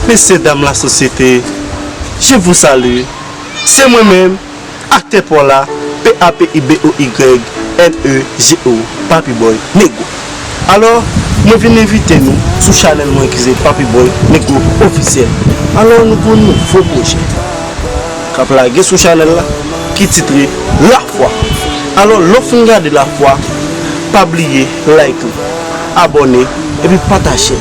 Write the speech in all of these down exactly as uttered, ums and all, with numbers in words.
Mesye dam lasosyete, je vous salue. Se mwen menm, aktè pa w la, P A P I B O Y N E G O, Papi Boy Negro. Alò, mwen vin envite nou sou chanèl mwen ki se Papi Boy Negro Ofisyèl. Alò, nou gen yon nouvo pwojè k ap lage sou chanèl la, ki titre Lafwa. Alò, lè w fin gade Lafwa, pa bliye like li, abòne, epi pataje l.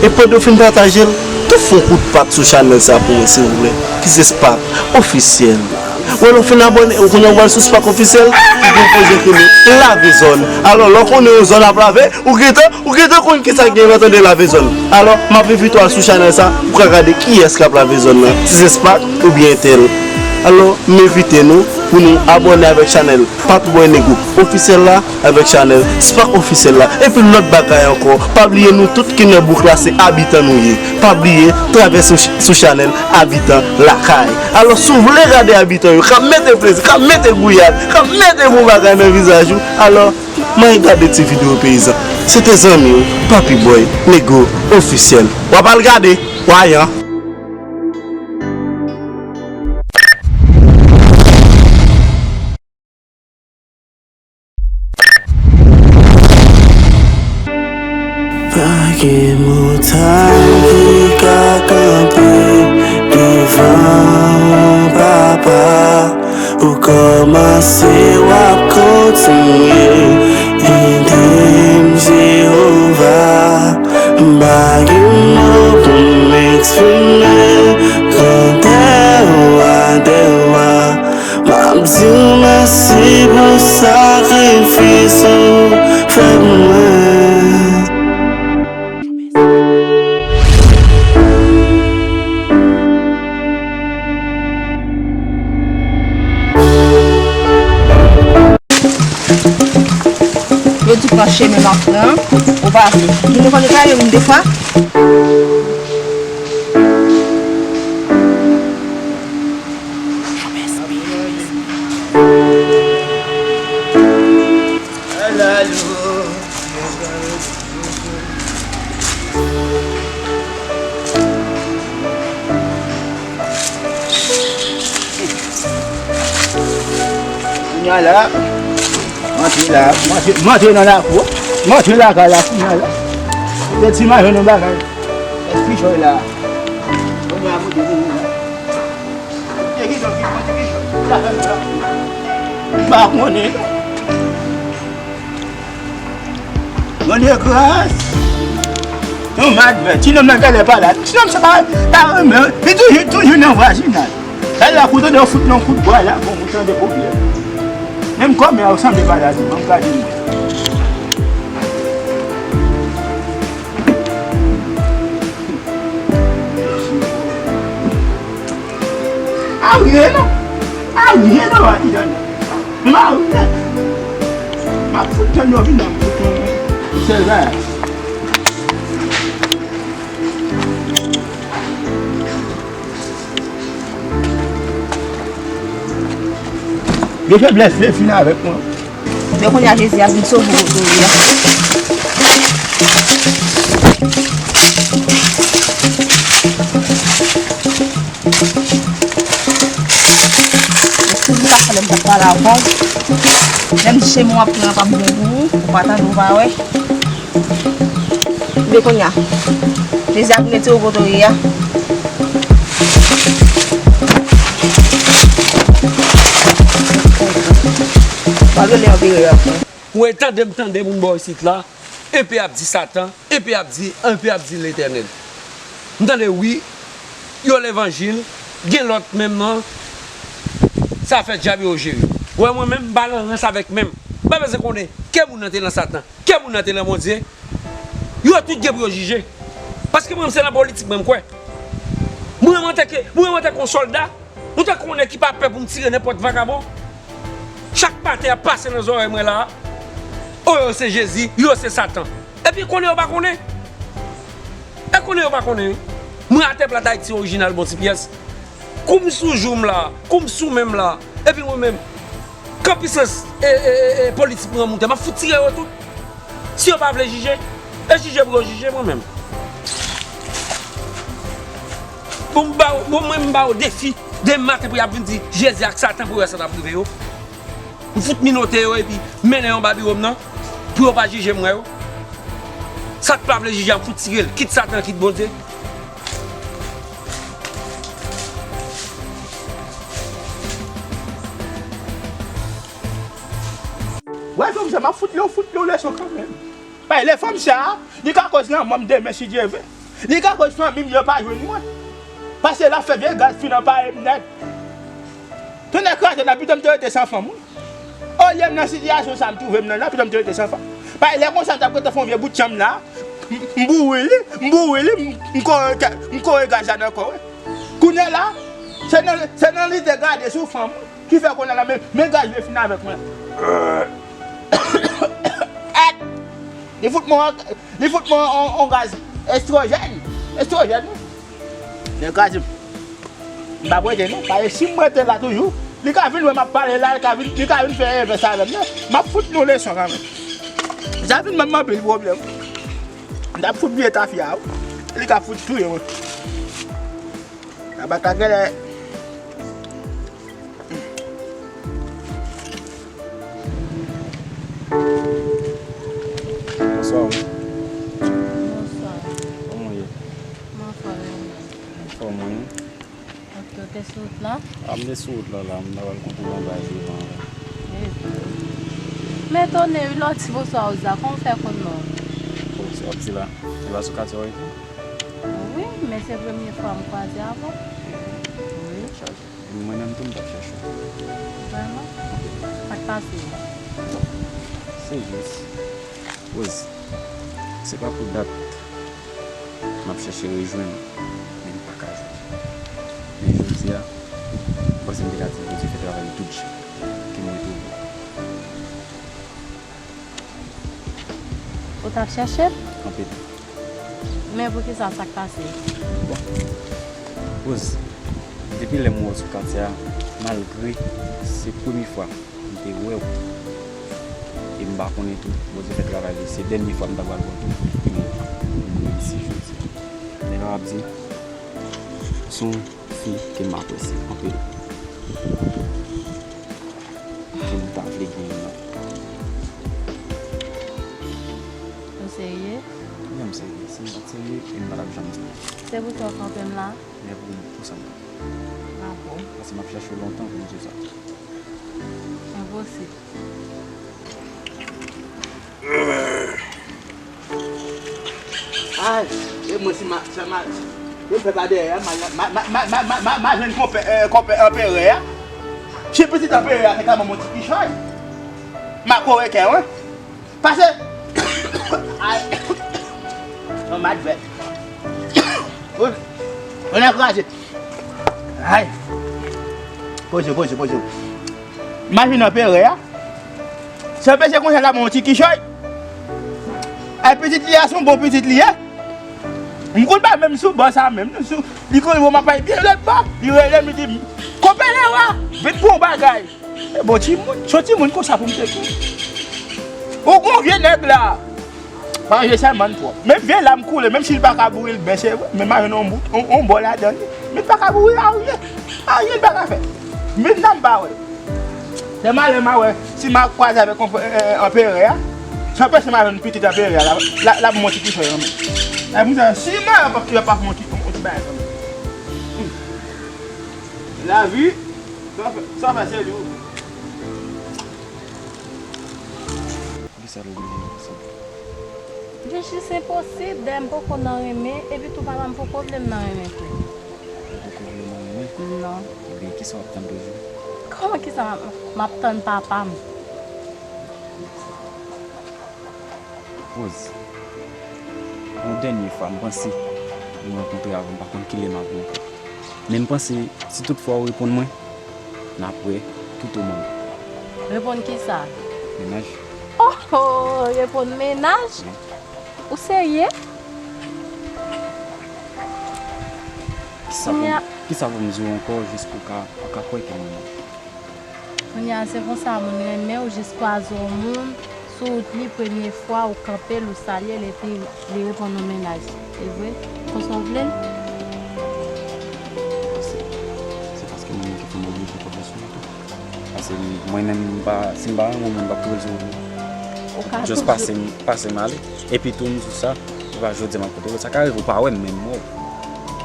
E pandan w fin pataje l, tou fè yon kout pat sou chanèl sa pou mwen, silvouplè, ki se Spark Ofisyèl. Wè, lè w fin abòne, ou konnen w pral sou Spark Ofisyèl, ki gen yon pwojè ki rele Lave Zòn. Alò, lè w konnen yon zòn ap lave, ou gentan, ou gentan konn kisa ki gen nan tande lave zòn. Alò, m ap envite w al sou chanèl sa, pou w ka gade kiyès k ap lave zòn nan, si se Spark oubyen entèl. Alò, m envite nou pou nou abòne avèk chanèl Papi Boy Negro Ofisyèl la, avèk chanèl Spark Ofisyèl la. Epi lòt bagay ankò, pa bliye nou tout ki nan bouk la se abitan nou ye. Pa bliye travèse sou, sou chanèl Abitan Lakay. Alò, si w vle gade abitan yo k ap mete plezi, k ap mete gouyad, k ap mete bon bagay nan vizaj ou, alò, m al gade ti videyo peyizan. Se te zanmi w, Papi Boy Negro Ofisyèl. W ap al gade, wayan. Pa gen montay ki ka kanpe devan w, papa. Ou kòmanse, w ap kontinye. Ede m, Jewova. M pa gen mo pou m eksprime grandè w, grandè w. M ap di w mèsi pou sakrifis ou fè pou mwen. Yo di pran chemen m ap pran, ou pase. Moun yo konn detaye moun defwa. Kounya la, m antre la, m antre, m antre nan lakou, m antre lakay la kounya la. Kote ti mayo nan bagay. Èske jòy la? Kounya kote moun la? Kote ki jòy, ki kote ki jòy? Sa fè m la. M pa konnen. Bondye gras. Yon madvè, ti nonm nan genlè pa la. Ti nonm sa pa, pa renmen. Li toujou, toujou nan vwazinaj. Sa la, kou tande yo fout nan kout bwa la, bon, ou tande pwoblèm. Menm kòmè a, ou sanble pa la, di, ban m gade mwen. Aryen non. Aryen non, pa di dan non. M ap fout tann yo vin nan sèl bagay. Gen feblès, li fin avèk mwen. Men kounye a Jezi ap vin sove w tou wi. Èske m ka fè lè m t ap pale avè w? Menm si chemen w ap pran an p ap bon pou ou, ou pa tande, ou pa wè. Men kounye a, Jezi ap vin retire w kote w ye a. W ap rele anperè a. Ou tande m tande moun bò isit la, enpe ap di Satan, enpe ap di, enpe ap di Letènèl. M tande wi, yo levanjil, gen lòt menm non, sa fè dyab yo jere. Ou wè mwen menm, m pa nan rans avèk menm. M pa bezwen konnen, kè moun nan te nan Satan, kè moun nan te nan Bondye. Yo tout gen pou yo jije. Paske mwen menm se nan politik mwen m kwè. Mwen menm antanke, mwen menm antanke yon sòlda, ou tankou yon nèg ki pa pè pou m tire nenpòt vagabon. Chak maten ap pase nan zòrèy mwen la. O yo se Jezi, yo se Satan. Epi konnen yo pa konnen. E konnen yo pa konnen wi. Mwen atè plat Ayiti orijinal bon ti pyès. Kou m sou jou m la, kou m sou men m la. Epi mwen menm, kan pisans e, e, e, e politik mwen moute, m ap fout tire yo tout. Si yo pa vle jije, e jije pou yo jije mwen menm. Bon, m ba w, bon, mwen, m ba w defi. Demen maten pou y ap vin di Jezi ak Satan pou wè sa t ap rive yo. M fout minote yo epi mennen yo anba biwo m nan pou yo pa jije m, wè yo. Sa k pa vle jije a, m fout tire l, kit Satan, kit Bondye. Wè, frè m, sa m ap fout li, fout li leson kanmenm. Bay, lè fanm sa a, li ka koz lanmò m demen, si Dye vle. Li ka koz fanmi m yo pa jwenn mwen. Paske l ap fè vye gaz fin anpaye m nèt. Tonnè kraze la, pito m te rete san fanm, wi. Olye m nan sitiyasyon sa m twouve m nan la, pito m te rete san fanm. Bay, lè konsa, m t ap rete fè yon vye bout chanm la. M, m bouri li, m bouri li, m, m kore, m kore gaz la nan kò, wi. Kounye a la, se nan, se nan li te gade sou fanm, wi. Ki fè kounye a la, men, men gaz vle fin avèk mwen. Èt! Li fout mwen, li fout mwen on, on gaz estwojèn. Estwojèn, wi. Men gaz, m pa prete non. Paske si m rete la toujou, li ka vin wè m ap pale la, li ka vin, li ka vin fè envès avè m non. M ap fout nou leson kanmenm. Sa vin ban m anpil pwoblèm. M t ap fout vye tafya, wi. Li ka fout touye mwen. Aba ta genlè. Bonswa. Bonswa. Kòman w ye? Mwen anfòm, e ou menm? Anfòm, wi. Ok, ou te sou wout la? A, m te sou wout la, la. M ta pral konte yon bagay devan. E vre. M etone, wi, lè w di bonswa, Rosa, kòman w fè konn non? Bon, sa w ap di la, se pa sou katye w rete? Wi, men se premye fwa m kwaze avè w. Wi. Mwen menm tou, m t ap chèche w. Vrèman? Sa k pase? Se jis, Rose, se pa pou dat m ap chèche rejwenn ou, men m pa ka jwenn ou. Men jodi a, m panse m te ka di Bondye fè travay li tout jan, ke mwen twouve w. Ou t ap chèche m? Anpil. Men poukisa, sa k pase? Bon. Rose, depi lè m wè w sou katye a, malgre se premye fwa m te wè w, e m pa konnen tou, Bondye fè travay li, se dènye fwa m ta pral wè w tou, men m reyisi jodi a. Nèg la ap di, se yon fi ke m apresye anpil. Ke m ta vle genyen nan. Ou serye? Wi, m serye. Si m pa t serye, e m pa t ap janm di w. Se pou sa w kanpe m la? Men pou, pou sa m kanpe. A bon? Paske m ap chèche w lontan pou m di w sa. Enposib. Ay, e mwen si ma, sa ma, yo fè pa dèyè, ma, ma jwenn konpè, eh, konpè anperè a. Si pitit anperè a te ka ban mwen ti kichòy, ma kore kè, wi. Pase, ay, yon madvèt. Wi, yon ankraje. Ay. Poze w, poze w, poze w. Imajine anperè a. Se peze konsa la, bon, ti kichòy. Ay, pitit li a, se yon bon pitit li ye. M konn pa menm sou bò sa menm. Sou, li konn wè m ap bay byen lòt bò. Li rele m, li di m, "Konpè Lewa, vin pou yon bagay." E bon timoun, se yon timoun konsa pou m te gen. Ou gon vye nèg la. Pa manje sèlman twòp. Men vye lam koule, menm si l pa ka bouri l byen, se vre. Men m a jwenn yon bout, yon, yon bò ladan li. Men l pa ka bouri aryen. Aryen l pa ka fè. Men nan m pa wè. Se malè m a wè. Si m a kwaze avèk yon, eh, anperè a, sa anpeche m a jwenn pitit anperè a. La, la, la pou mwen ti kichòy nan men. La pou sa, si m a pa, ki pa fè yon ti, yon ti bagay nan men. Hmm. Lavi, sa fè, sa fè se dou. Poukisa l oblije nan sa? Li jis enposib, dèyè m poko nan renmen, epi tou papa m poko vle m nan renmen tou. Ou poko vle nan renmen? Non. Ebyen, kisa w ap tann toujou? Kòman kisa m ap, m ap tann papa m? Rose, yon dènye fwa, m panse nou rankontre avan, m pa konn kilè m ap rankontre. Men m panse, si tout fwa ou reponn mwen, n ap wè tout o mond. Reponn kisa? Mennaj. Oh, oh, reponn mennaj? Wi. Ou serye? Kisa pou m, kisa pou m di w ankò, jis pou w ka, pou w ka kwè ke mwen menm? Kounye a, se konsa moun renmen w, jis kwaze yon moun sou wout li, premye fwa ou kanpe l, ou salye l, epi li reponn ou mennaj. E vre? Konsa w vle l? Paske mwen menm, m pa, si m pa renmen w, m p ap tou rele sou wout ou. Ou ka just pase m, pase m ale. Epi tou, m di w sa, se pa jodi a m ap kote w. Sa ka rive ou pa wè m, men m wè w.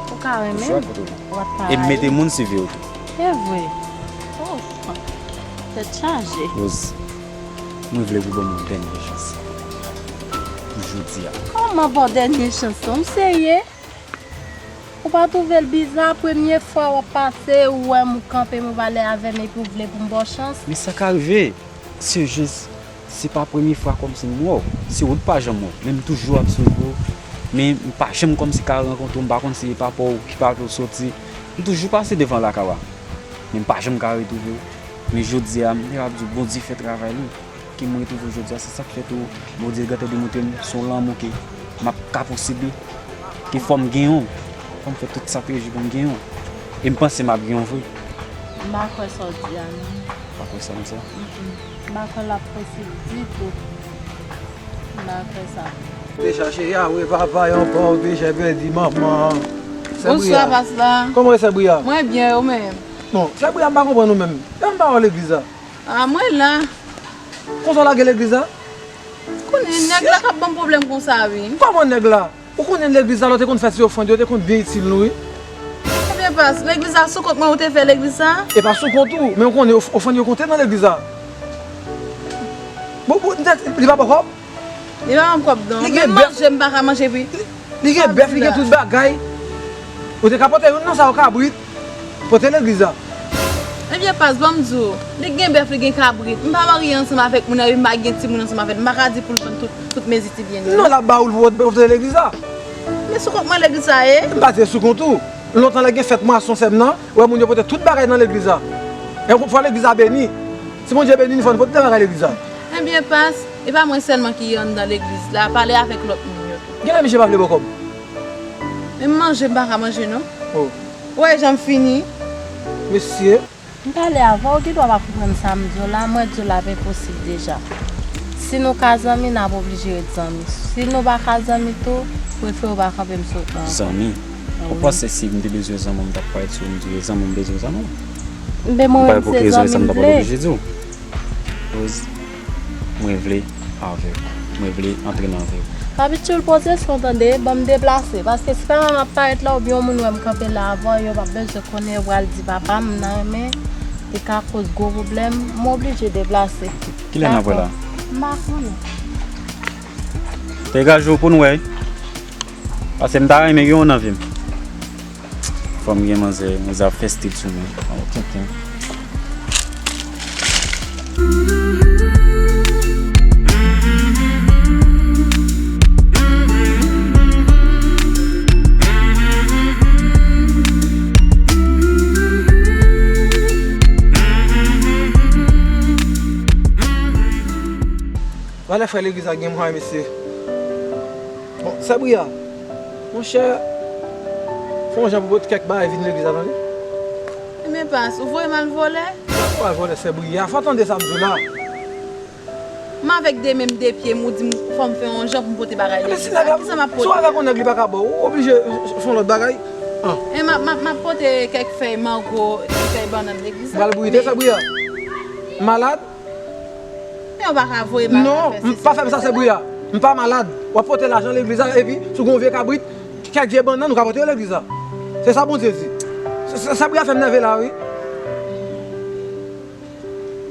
Ou ka renmen m, w ap pa ale. E m mete moun siveye w tou. Se vre. Oh, tèt chaje. Rose, mwen vle pou w ban m yon dènye chans. Pou jodi a. Kòman ba w dènye chans lan? Ou serye? Ou pa twouve l biza, premye fwa w ap pase, ou wè m, ou kanpe m, ou pale avè m, epi w vle pou m ba w chans? Men sa ka rive. Se jis, se pa premye fwa kòmsi m wè w. Se ou k pa janm wè m. Men m toujou ap swiv ou. Men m pa janm kòmsi ka rankontre w, m pa konn si e papa w ki pa vle w soti. M toujou pase devan lakay ou a. Men m pa janm ka retwouve w. Men jodi a, m te ap di w Bondye fè travay li. Ke mwen retwouve w jodi a, se sa k fè tou Bondye gentan demontre m se yon lanmou ke m ap ka posede, ke fò m genyen w, fò m fè tout sa preji pou m genyen w. E m panse m ap genyen w vre. M pa kwè sa w di a non. Ou pa kwè sa m di a? Mm-mm. M pa kwè l ap posib ditou. M pa kwè sa. Te chache Yawe papa yon pòv, te chè pèdi manman. Bonswa, pastè. Kòman w ye, Sè Briya? Mwen byen, ou menm? Bon, Sè Briya, m pa konprann ou menm. Lè m pa wè w legliz la. A, mwen la. Konsa w lage legliz la? Konnen nèg la k ap ban m pwoblèm konsa, wi. Kòman nèg la? Ou konnen legliz la, lè w te konn fè ti ofrann yo, te konn byen itil nou, wi. Ebyen, pas, legliz la sou kont mwen ou te fè legliz sa? E pa sou kont ou, men ou konnen of-, ofrann yo konte nan legliz la. Bon, bon, li pa ba w kòb? Li pa ban m kòb non. Menm manje m pa ka manje wi. Li gen bèf, li gen tout bagay. Ou te ka pote youn nan sa yo kabrit. Pote legliz la. Ebyen pas, ban m di w, li gen bèf, li gen kabrit. M pa marye ansanm avèk moun nan epi m pa gen timoun ansanm avè l. M pa ka di pou l vann tout, tout mezi ti byen li. Non, l ap ba ou l pou pote legliz la. Men sou kont mwen legliz sa ye? M pa di sou kont ou. Lontan lè gen fèt mwason sè m nan, ou wè moun yo pote tout bagay nan legliz la. E yon fwa legliz la beni. Si Bondye beni n, fò n pote bagay legliz la. Ebyen pas, e pa mwen sèlman ki anndan legliz la, pale avèk lòt moun yo tou. Genlè misye pa vle ba w kòb. Menm manje m pa ka manje non. Oh. Ou wè jan m fini? Mesye. M pale avè w, ou gen dwa pa konprann sa m di w la, mwen di w l ap enposib deja. Si nou ka zanmi, n ap oblije ret zanmi. Si nou pa ka zanmi tou, prefere w pa kanpe m sou wout lan ankò. Zanmi? Wi. Ou panse si m te bezwen zanmi w, m t ap parèt sou ou, m di w zanmi w, m bezwen zanmi w? Men mwen menm se zanmi m vle. Rose, mwen vle avè w. Mwen vle antre nan vi w. Papi Tchoul, poze son tande, ban m deplase. Paske si papa m ap parèt la, oubyen yon moun wè m kanpe la avè w, yo p ap bezwen konnen, yo pral di papa m nan renmen, li ka koz gwo pwoblèm, m oblije deplase. Kilè n ap wè la? M pa konnen. Degaje w pou n wè. Paske m ta renmen gen w nan vi m. Fò m gen manzè, manzè ap fè stil sou mwen. An, tenten. Valè frè legliz la gen mwa, mesye. Bon, Sè Briya, monchè, fè yon jan pou pote kèk bagay vin legliz la, tande? Ebyen pas, ou voye m al vòlè? Ou al vòlè, Sè Briya, fò w tande sa m di w la. M avèk de men m, de pye m, ou di m fò m fè yon jan pou m pote bagay legliz la. Kisa m ap pote? Si w avèk yon nèg li pa ka ba w, ou oblije fè yon lòt bagay. An. E m ap, m ap, m ap pote kèk fèy mango, fèy bannann legliz la. Ou pral bouyite, Sè Briya? Malad? Men w pa ka voye m al fè sesi. Non, m pa fè m sa, Sè Briya. M pa malad. W ap pote lajan legliz la, epi si w gen yon vye kabrit, kèk vye bannann, ou ka pote yo legliz la. Se sa Bondye di. Sè, Sè, Sè Briya fè m nève la, wi.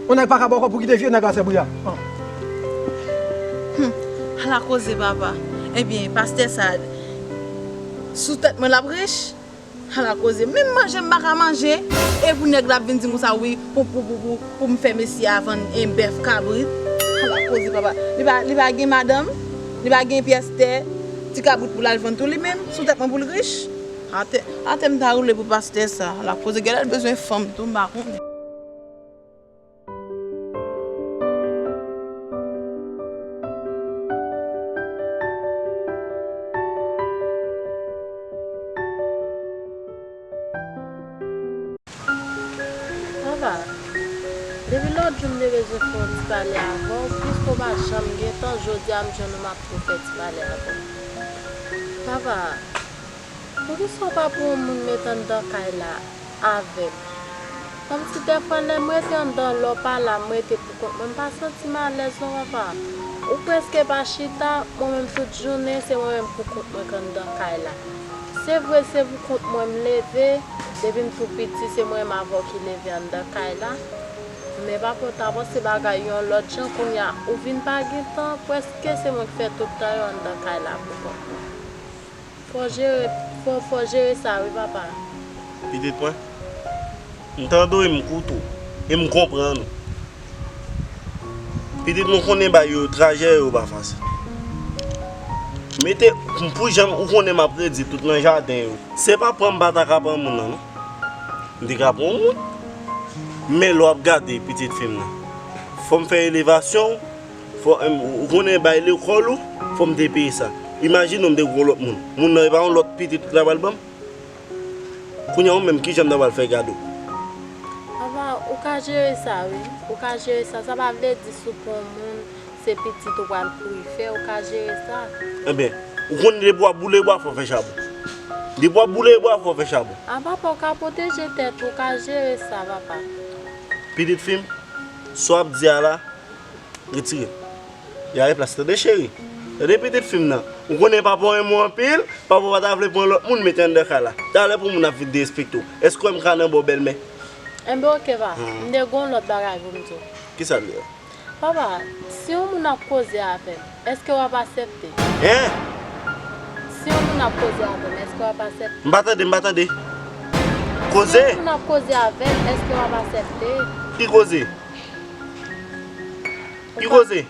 Yon nèg pa ka ba w kòb pou kite vye nèg la, Sè Briya. An. Hum, ala koze, papa. Ebyen, pastè sa, sou tèt mwen l ap rich? Ala koze, menm manje m pa ka manje, e pou nèg la ap vin di m konsa wi, pou, pou, pou, pou, pou m fè mesye a vann en bèf kabrit. Ala koze, papa. Li pa, li pa gen madanm, li pa gen pyès tè, ti kabrit pou l al vann tou li menm, sou tèt mwen pou l rich. Atè, atè m ta woule pou pastè sa. Ala koze, genlè l bezwen fanm tou, m pa konnen. Papa, depi lòt jou m te bezwen fè yon ti pale avè w, piske w pa janm gen tan, jodi a m jwenn ou m ap tou fè ti pale avè w. Papa, poukisa w pa pran yon moun met anndan kay la avè m? Kòmsi dèfwa lè m rete anndan, lè w pa la, m rete pou kont mwen, m pa santi m alèz non, papa. Ou prèske pa chita, mwen menm tout jounen, se mwen menm pou kont mwen k anndan kay la. Se vre, se pou kont mwen m leve, depi m tou piti, se mwen menm avè w ki leve anndan kay la. Men papa, w ta panse bagay yon lòt jan, kounye a, ou vin pa gen tan, prèske se mwen k fè tout tan yo anndan kay la pou kont mwen. Fò jere, fò, fò jere sa wi, papa. Pitit mwen, m tande w e m koute w, e m konprann ou. Pitit mwen, konnen bagay yo, trajè yo pa fasil. Mete, pou jan ou konnen m ap redi tout nan jaden yo. Se pa pran m pa ta ka pran moun nan, non. M te ka pran yon moun. Men lè w ap gade pitit fi m nan, fò m fè elevasyon w, fò, em, ou konnen bay lekòl ou, fò m te peye sa. Imajine w m te gon lòt moun. Moun nan e pa yon lòt pitit la pral ban m. Kounye a ou menm, kijan m ta pral fè gade w? Papa, ou ka jere sa, wi. Ou ka jere sa. Sa pa vle di si w pran yon moun, se pitit ou pral kouri fè, ou ka jere sa. Enben, ou konn depi w ap boule bwa, fò w fè chabon. Depi w ap boule bwa, fò w fè chabon. A papa, ou ka pwoteje tèt ou, ou ka jere sa, papa. Pitit fi m, sa w ap di a la, retire l. Gade plas, tande cheri. Tande pitit fi m nan. Ou konnen papa w renmen w anpil, papa w pa ta vle pran lòt moun mete anndan kay la. Talè pou moun ap vin derespekte w. Èske w wè m ka nan bò bèlmè? Enben oke papa, m te gon lòt bagay pou m di w. Kisa l ye? Papa, si yon moun ap koze avè m, èske w ap aksepte? Hein? Si yon moun ap koze avè m, èske w ap aksepte? M pa tande, m pa tande. Koze? Si yon moun ap koze avè m, èske w ap aksepte? Ki koze? Ki koze?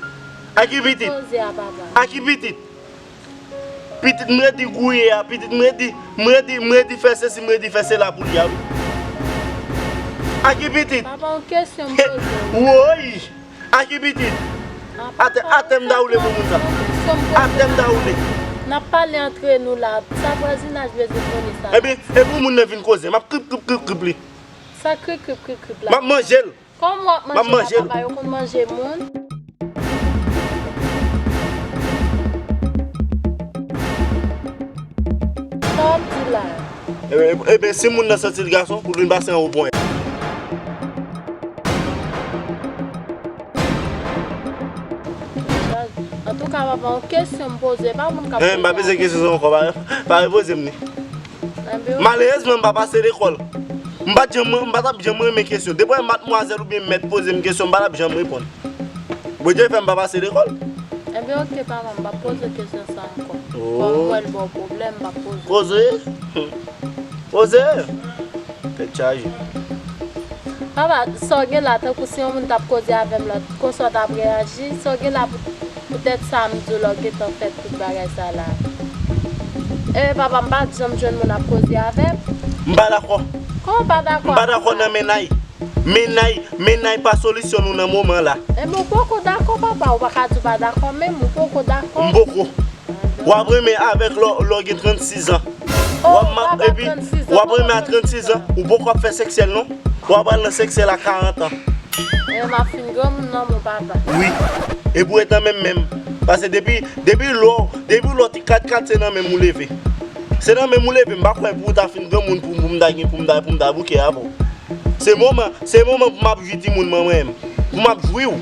A ki pitit? Koze a papa. A ki pitit? Pitit m redi gouye a, pitit m redi, m redi, m redi fè sesi, m redi fè sela pou li a wi. A ki pitit? Papa, yon kesyon m poze w. Woy! A ki pitit? Atè, atè m dawoule pou moun sa. Atè m dawoule. N ap pale antre nou la. Sa vwazinaj bezwen konnen sa. Ebyen, e pou moun nan vin koze. M ap krip, krip, krip, krip li. Sa krip, krip, krip, krip la? M ap manje l. Kòman w ap manje la, papa, yo konn manje moun? Sa w ap di la? Ebyen, ebyen, si moun nan santi l gason, pou l vin pase anwo ponyèt. Antouka, papa, yon kesyon m poze, pa moun k ap poze. Hein, m pa bezwen kesyon sa ankò, pa, pa repoze m li. Malerezman, m pa pase lekòl. M pa t janm, m pa t ap janm renmen kesyon. Depi w wè madmwazèl oubyen mèt poze m kesyon, m pa t ap janm reponn. Bondye fè m pa pase lekòl. Enben, oke, papa, m p ap poze kesyon sa ankò. Kòm m wè l ba w pwoblèm, m p ap poze. Poze? Poze! Tèt chaje. Papa, sa w gen la, tankou si yon moun t ap koze avè m la, konsa w t ap reyaji, sa w gen la pou, poutèt sa m di w la, w gentan fè tout bagay sa la. Ebyen, papa, m pa t janm jwenn moun ap koze avè m. M pa dakò. Kòman w pa dakò? M pa dakò nan mennay. Mennay, mennay pa solisyon nou nan moman la. Ebyen, w poko dakò, papa, ou pa ka di w pa dakò menm, ou poko dakò. M poko. W ap renmen avèk lè, lè w gen trannsis an. W ap ma-, epi, w ap renmen a trannsis an, ou poko ap fè seksyèl non. W ap al nan seksyèl a karant an. E m ap fin granmoun nan, mon papa. Wi. E pou etan menm menm. Paske depi, depi lè w, depi lè w ti kat kat, se nan menm ou leve. Se nan menm ou leve, m pa kwè pou w ta fin granmoun pou, pou m ta gen, pou m ta, pou m ta bouke avè w. Se moman, se moman pou m ap jwi timoun mwen menm. Pou m ap jwi w.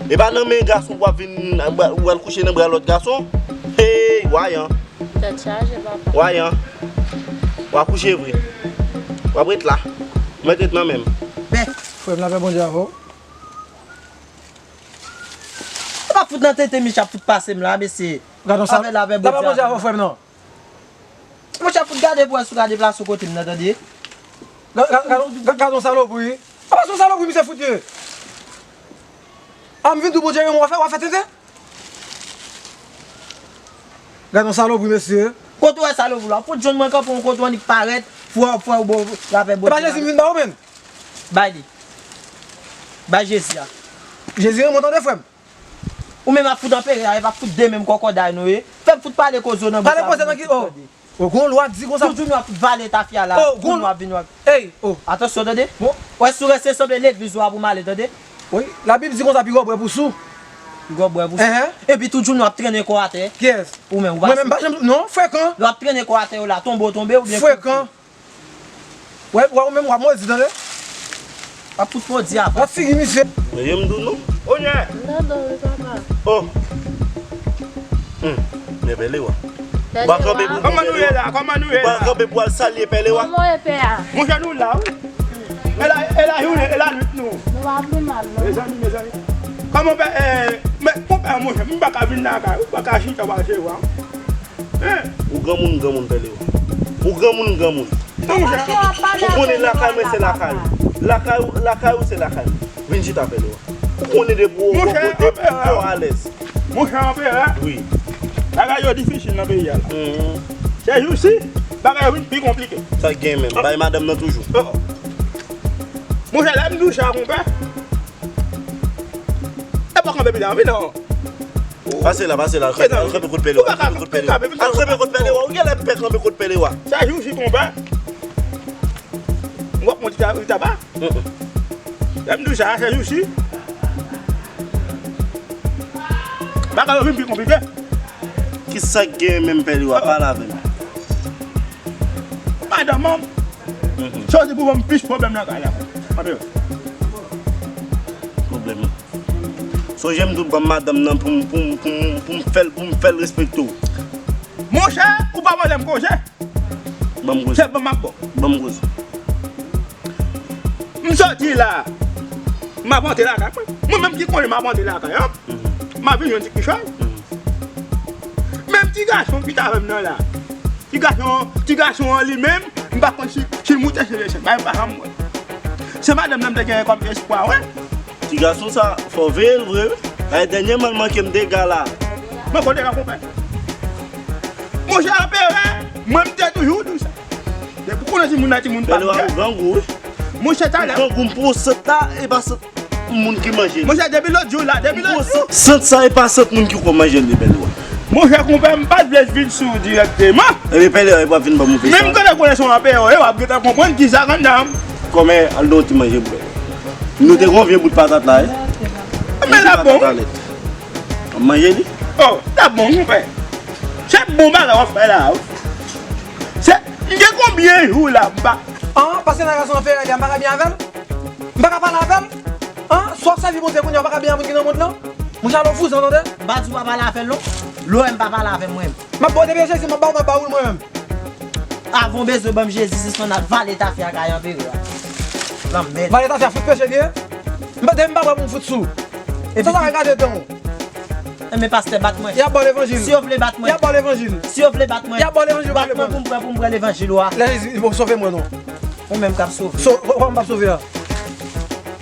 E pa nan men gason pou w ap vin, ou al kouche nan bra lòt gason. Hey, wayan. Tèt chaje, papa. Wayan. W a kouche vre. W ap ret la. Mèt ret nan men m. Bèf. Frè m, lapè Bondye avè w. Ou pa fout nan tete, Micha ap fout pase m la, mesye. Gad yon sa. Lapè Bondye avè w, frè m, non. Monchè, fout gade pou wè si w ka deplase w kote m nan, tande. Ga-, ga-, ga-, ga-, gad yon salopri. A pa se yon salopri misye fout ye. A m vin di w Bondye renmen w, w a fè, w a fè tenten. Gad yon salopri, mesye. Kote w wè salopri la? Fout jwenn mwen kanpe yon kote w annik parèt, fwè, fwè w bon, lapè Bondye. E pa Jezi m vin ba w, menm. Bay li. Bay Jezi a. Jezi renmen w, tande, frè m. Ou menm ap fout anpere a, epi ap fout de men m kòkòday nou ye. Fè m fout pale koze w nan bouch la. Pale koze nan ki, oh. Oh, gon lwa di konsa. Toujou nou ap fout vale tafya la. Oh, gon lwa vin wè. Ey, oh. Atansyon, tande. Bon. Wè si w rete sanble legliz ou a pou m ale, tande. Wi, Labib di konsa, pi gwo bwè pou sou. Pi gwo bwè pou sou. Epi toujou nou ap trennen kò atè. Kiyès? Ou menm, ou pa. Mwen menm pa janm, non, frekan. Lè w ap trennen kò atè yo la, tonbe w tonbe oubyen. Frekan. Wè, wè, ou menm w ap modi, tande. Ap fout podi apa. Gad figi misye. Mwen menm tou non. Onye. Nan do wi papa. Oh. Hmm. Men Pèlewa. Ou pa kanpe pou Kòman nou ye la? Kòman nou ye la? Ou pa kanpe pou al salye Pèlewa. Kòman w ye pè a? Monchè nou la wi. E la, e la jounen, e la nwit nou. Nou pa vle mal non. Mezanmi, mezanmi. Kòman pè, eh, men konpè monchè, m pa ka vin lakay ou, m pa ka chita w al jere w. Hein? Ou granmoun, granmoun Pèlewa. Ou granmoun, granmoun. Non, monchè. Ou konnen lakay mwen se lakay. Lakay ou, lakay ou se lakay mwen. Vin chita Pèlewa. Ou konnen depi ou, depi ou alèz. Monchè anperè. Wi. Bagay yo difisil nan peyi a la. Mhm. Se jou si bagay yo vin pi konplike. Sa k gen menm? Bay madanm nan toujou. Oh. Monchè, lè m di w sa konpè. E pa kanpe pita anvi non. Pase la, pase la. Al kanpe kot Pèlewa. Al kanpe kot Pèlewa. Al kanpe kot Pèlewa. Ou genlè pè kanpe kot Pèlewa. Sa jou si konpè. M w ap monte ta- taba. Lè m di w sa, sa jou si. Bagay yo vin pi konplike. Kisa k gen menm Pèlewa? Pale avè m. Madanm an. Mhm. Sa w di pou ban m plis pwoblèm nan kay la. Anpil. Pwoblèm. Sonje m tou ban m madanm nan pou m, pou m, pou m, pou m fè l, pou m fè l respekte w. Monchè, ou pa mande m koze. Ban m koze. Se ban m ap bon. Ban m koze. M soti la. M ap antre lakay mwen. Mwen menm ki konnen m ap antre lakay an. Mhm. M ap vin jwenn ti kichòy. Mhm. Menm ti gason ki t avè m nan la. Ti gason, ti gason an li menm, m pa konn si, si l moute se desann. Bagay m pa janm wè. Se madanm nan m te genyen kòm espwa, wi. Ti gason sa, fò w veye l vre, wi. Ay, dènyèman l manke m dega la. Mwen kote la konpè. Monchè anperè, mwen m te toujou di w sa. Depi w konnen timoun nan timoun pa m. Pèlewa ou grangou, wi. Monchè talè. Ou grangou, m pran sant la, e pa sant moun ki manje li. Monchè, depi lòt jou la, depi lòt jou. Sant sa e pa sant moun ki ko manje li, Pèlewa. Monchè, konpè, m pa t vle vin sou ou dirèkteman. Ebyen, Pèlewa, e pa vin ban m ouvè sa. Men m konnen konnen se yon apè, w ap gentan konprann kisa k anndan. Kòmè, al don ti manje pou Pèlewa. Nou te gon vye bout patat la, wi. Men l ap bon. Manje li. Oh, l ap bon, konpè. Se bon bagay w ap fè la, wi. Se, m gen konbyen jou la, m pa. An, paske nan gason an fè rèd, m pa ka byen avè l. M pa ka pale avè l. An, si w ap sèvi Bondye kounye a, w pa ka byen ak moun ki nan mond lan. Monchè, al ou vouzan, tande. M pa di w pa pale avè l, non. Lè w wè m pa pale avè l, mwen menm. M ap ba w depi Jezi, m ap ba w, m ap ba ou l, mwen menm. Avan w bezwen ban m Jezi, sispann al vale tafya kay anperè a. Lanmèd. Vale tafya, fout peche l ye. M pa, depi m pa bwè pou m fout sou. Epi sa, sa regade tan w. Enben, pastè, bat mwen. Y ap ba w levanjil. Si yo vle bat mwen. Y ap ba w levanjil. Si yo vle bat mwen. Y ap ba w levanjil, bat mwen pou m pran, pou m pran levanjil ou a. Lè Jezi, bon, sove mwen non. Ou menm k ap sove. So, kòman m ap sove a?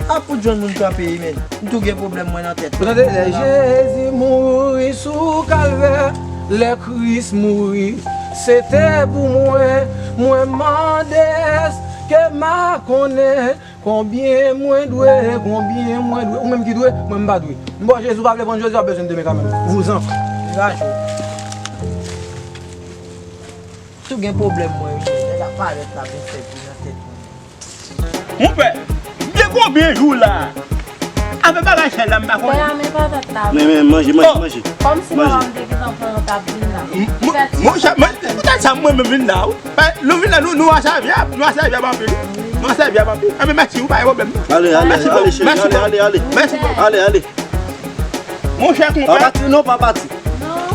A fout jwenn moun kanpe, men. M tou gen pwoblèm mwen nan tèt. Ou tande? Lè Jezi mouri sou Kalvè, lè Kris mouri, se te pou mwen. Mwen mande èske m a konnen konbyen mwen dwe, konbyen mwen dwe. Ou menm ki dwe, mwen m pa dwe. M ba w Jezi, ou pa vle pran Jezi, w ap bezwen demen kanmenm. Vouzan. Raje. Tou gen pwoblèm mwen, wi. Nèg ap parèt la, vin fè bri nan tèt mwen. Monpè, m gen konbyen jou la? Avè bagay sèl la, m pa konnen. Pè a, men patat la, wi. Men, men, manje, manje, manje. Kòmsi papa m te gentan pran yon tab vin la. Monchè, poutèt sa, mwen menm vin la, wi. Nou vin la, nou, nou a sèvi a, nou a sèvi a anpil. Nou a sèvi a anpil. Enben, mèsi, ou pa gen pwoblèm. Ale, ale, ale, cheri, ale, ale, ale. Mèsi, ale, ale. Monchè, konpè. Pa pati, non, pa pati. Non.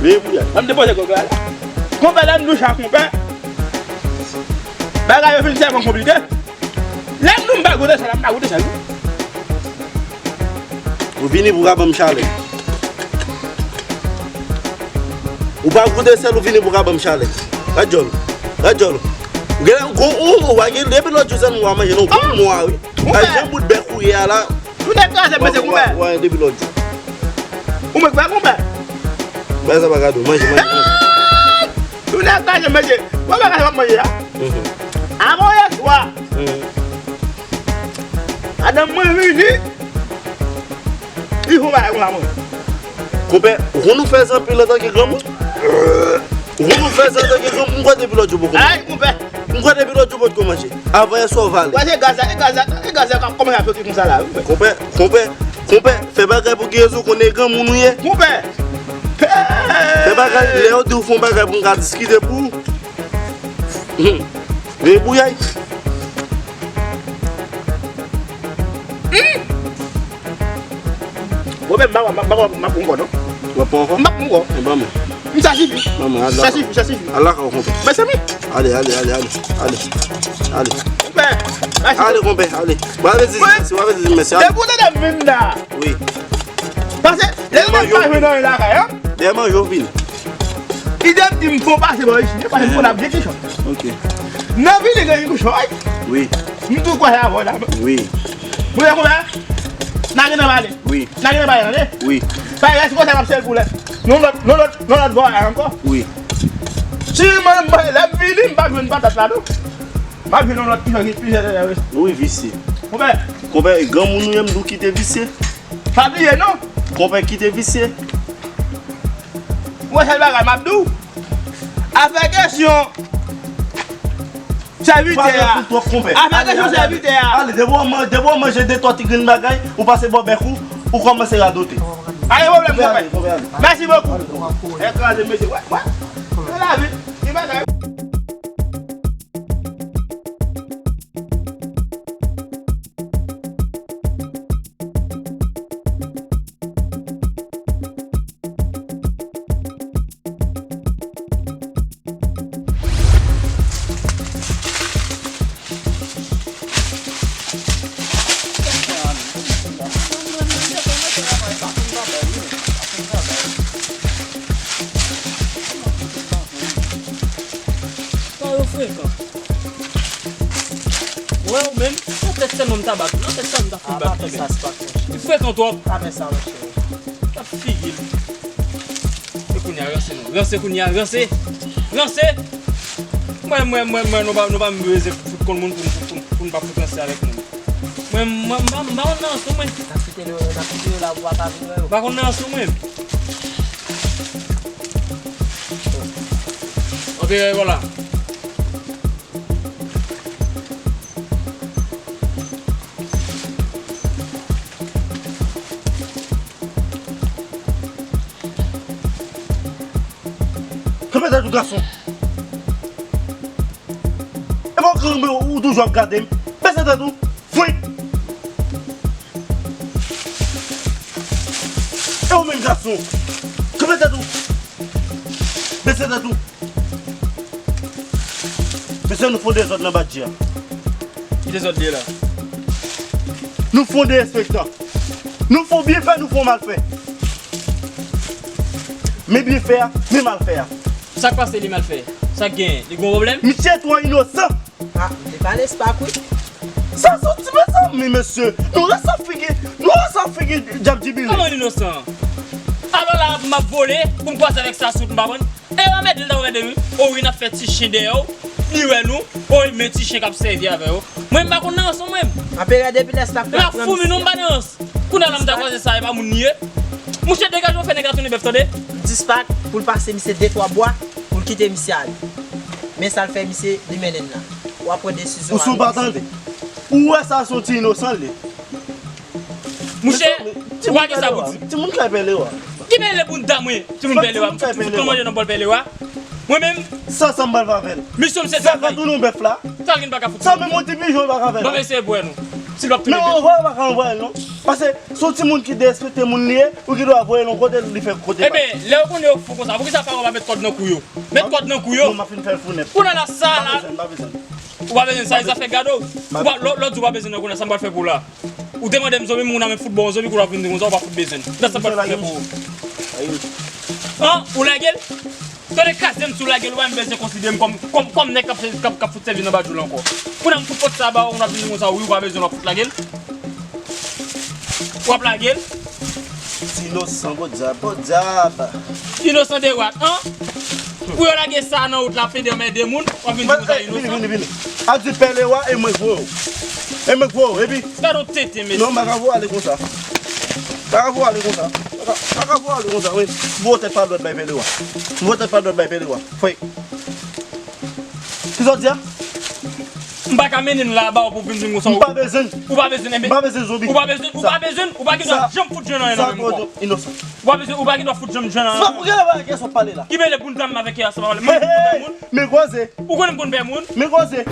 Veye pou y al. An m depoze gòg la la. Konpè, lè m di w sa, konpè. Bagay yo vin tèlman konplike. Lè m di w m pa goute sèl la, m pa goute sèl, non. Ou vini pou ka ban m chalè. Ou pa goute sèl, ou vini pou ka ban m chalè. Gad djòl ou. Gad djòl ou. Ou gen, ou, ou, ou pa gen, depi lòt jou sèl mwen w a manje, non, ou mwa, wi. Ay, jan bout bèk ou ye a la. Tounen kraze, mesye, konpè. Wè, depi lòt jou. Ou mwen kwè, konpè. Bagay sa pa gade w, manje, manje, manje. Tounen kraze, mesye. Wè bagay sa w ap manje a? Mhm. Avan yè swa. Mhm. Madanm mwen vini. Li fè yon bagay konsa, mwen. Konpè, ou konn ou fè zanpil antanke granmoun? Ou konn ou fè zanpil antanke granmoun? M kwè depi lòt jou poko manje. Ay, konpè. M kwè depi lòt jou potko manje. Avan yè swa w vale. Wè se gaz la, e gaz la, e gaz la k ap kòmanse ap soti konsa la, wi, konpè. Konpè, konpè, konpè, fè bagay pou Jezi, ou konnen granmoun ou ye. Konpè. Fè bagay, lè yo di w fè yon bagay pou n ka diskite pou ou. Hum. Veye bouyay. M pa, m pa, m pa, m pa pran ankò, non. W ap pran ankò? M pa pran ankò. E ban mwen. M sa sifi. Ban mwen, al lakay. Sa sifi, sa sifi. Al lakay ou, konpè. Mezanmi. Ale, ale, ale, ale. Ale. Ale. Konpè. Ale, konpè, ale. W ap di mèsi, w ap di mèsi, ale. Depi w tande m vin la. Wi. Paske, lè m pa jwenn anyen lakay, an. Dèyè manje w vini. Ide m di m fon pase bò isit, paske m konn ap gen kichòy. Ok. Nan vini gen kichòy. Wi. M tou kwaze avè w la. Wi. Mwen konpè. N a gentan pale. Wi. N a gentan pale, tande? Wi. Bagay la, se konsa m ap sèl pou lè. Non lòt, non lòt, non lòt vwayaj ankò. Wi. Si mwen, mwen, lè m vini, m pa jwenn patat la, non. M ap jwenn yon lòt kichòy ki pi sèryè. Wi, visye. Konpè. Konpè, granmoun ou ye, m di w kite visye. Pa bliye, non. Konpè, kite visye. Ou wè sèl bagay m ap di w? Afè kesyon sèvitè a. Afè kesyon sèvitè a. Ale, depi w man-, depi w manje de twa ti grenn bagay, ou pase bò bèk ou, ou kòmanse radote. Pa gen pwoblèm, konpè. Mèsi bokou. Ekraze, mesye. Wè, wè. Se lavi. Gen bagay. Sa yo frekan. Wè ou menm, nan tèt sèlman m ta bat ou, nan tèt sa m ta fout bat ou menm. Li frekan twòp. Pa fè sa, monchè. Tap figi l. E kounye a, ranse non. Ranse kounye a, ranse. Ranse. Mwen, mwen, mwen, mwen, nou pa, nou pa bezwen fout konn moun pou, pou, pou, pou n pa fout ranse avèk moun. Mwen, mwen, m pa, m pa konn nan ranse, mwen. N ap kite yo, n ap kite yo la pou pa vin wè yo. M pa konn nan ranse, mwen. Anpil, vwala. Kanpe tèt ou, gason. E pa w kanpe, ou toujou ap gade m. Bese tèt ou. Fwenk. E ou menm, gason. Kanpe tèt ou. Bese tèt ou. Mesye, nou fon dezòd nan badji a. Ki dezòd li ye la? Nou fon derespektan. Nou fon byen fè, nou fon mal fè. Men byen fè a, men mal fè a. Sa k pase li mal fè? Sa k genyen? Li gon pwoblèm? Misye twò inosan. Ah, m te pale spak, wi. Sa soti, mezanmi, mesye. Nou rès ap figi, nou rès ap figi dyab dibire. Kòman l inosan? Alò la, m ap vole, pou m kwaze avèk sa sot, m pa konn. E anmède l ta anmède wi. O wi, n ap fè ti chen dèyè w. Li wè nou. O wi, men ti chen k ap sèvi avè yo. Mwen, m pa konn nan rans non, mwen. Anperè, depi lè sa l ap fè. L ap foumi nou, m pa nan rans. Kounye a la, m ta kwaze sa, e pa moun li ye. Mouche, degaje w, fè nèg la tounen bèf, tande. M di spak pou l pase misye de twa bwa, pou l kite misye ale. Men sa l fè misye, li mennen n la. W ap pran desizyon. Ou sou pa tande. Ou wè sa, se yon ti inosan l ye. Mouche, ou pa gen sa pou di. Timoun kay pèle wa. Ki pèle bounda mwen? Timoun pèle wa. M fout manje nan bòl pèle wa. Mwen menm. Sa, sa m pral fè avè l. Misyon m se travay. Sa ka tounen yon bèf la. Sa l gen pa ka fout. Sa menm yon ti pijon pa ka fè l. Ban m eseye pou wè non. Si l p ap tounen bèf. Men anvwaye pa ka anvwaye l non. Paske se yon timoun ki derespekte moun li ye, ou gen dwa voye l yon kote li fè kote pa. Ebyen, lè yo konnen yo fou konsa, poukisa paran w pa met kòd nan kou yo? Met kòd nan kou yo. Non, m ap fin fè l fou nèt. Kounye a la sa la. M pa bezwen, m pa bezwen. Ou pa bezwen sa, e zafè gado. Ou pa, lò, lò di ou pa bezwen nan kounye a, sa m pral fè pou ou la. Ou te mande m zonbi, moun nan men fout bon zonbi, kou w ap vin di konsa, ou pa fout bezwen l. Nan sa m pral fè pou ou. An, ou lage l? Tande kraze m si w lage l, ou pa menm bezwen konsidere m kòm, kòm, kòm nèg k ap, k ap, k ap fout sèvi nan badjou l ankò. Kounye a m fout pot sa ba ou, moun ap vin di konsa, wi, ou pa bezwen l, w ap fout lage l. W ap lage l. Ti inosan, podyab, podyab. Inosan de rat, an? Pou yo lage sa nan wout la, fè de anmède moun, w ap vin di konsa inosan. Vini, vini, vini. A di pèle wa, e mwen k voye w. E mwen k voye w, epi. Gade yon tenten, mesye. Non, m pa ka voye w ale konsa. M pa ka voye w ale konsa. M pa ka, m pa ka voye w ale konsa, wi. M voye tèt pa dwèt bay pèle wa. M voye tèt pa dwèt bay pèle wa. Fwey. Kisa w di a? M pa ka mennen l la ba w pou vin di m konsa. M pa bezwen l. Ou pa bezwen, enben. M pa bezwen zonbi. Ou pa bezwen, ou pa bezwen, ou pa gen dwa janm fout jwenn anyen nan men m ankò. Inosan. Ou pa bezwen, ou pa gen dwa fout jannm jwenn anyen. Sa pou gen lè bagay kè sa w pale la. Ki mele bounda m avèk kè a sa pa pale. Men koze. Ou konnen m konn pè moun. Men koze.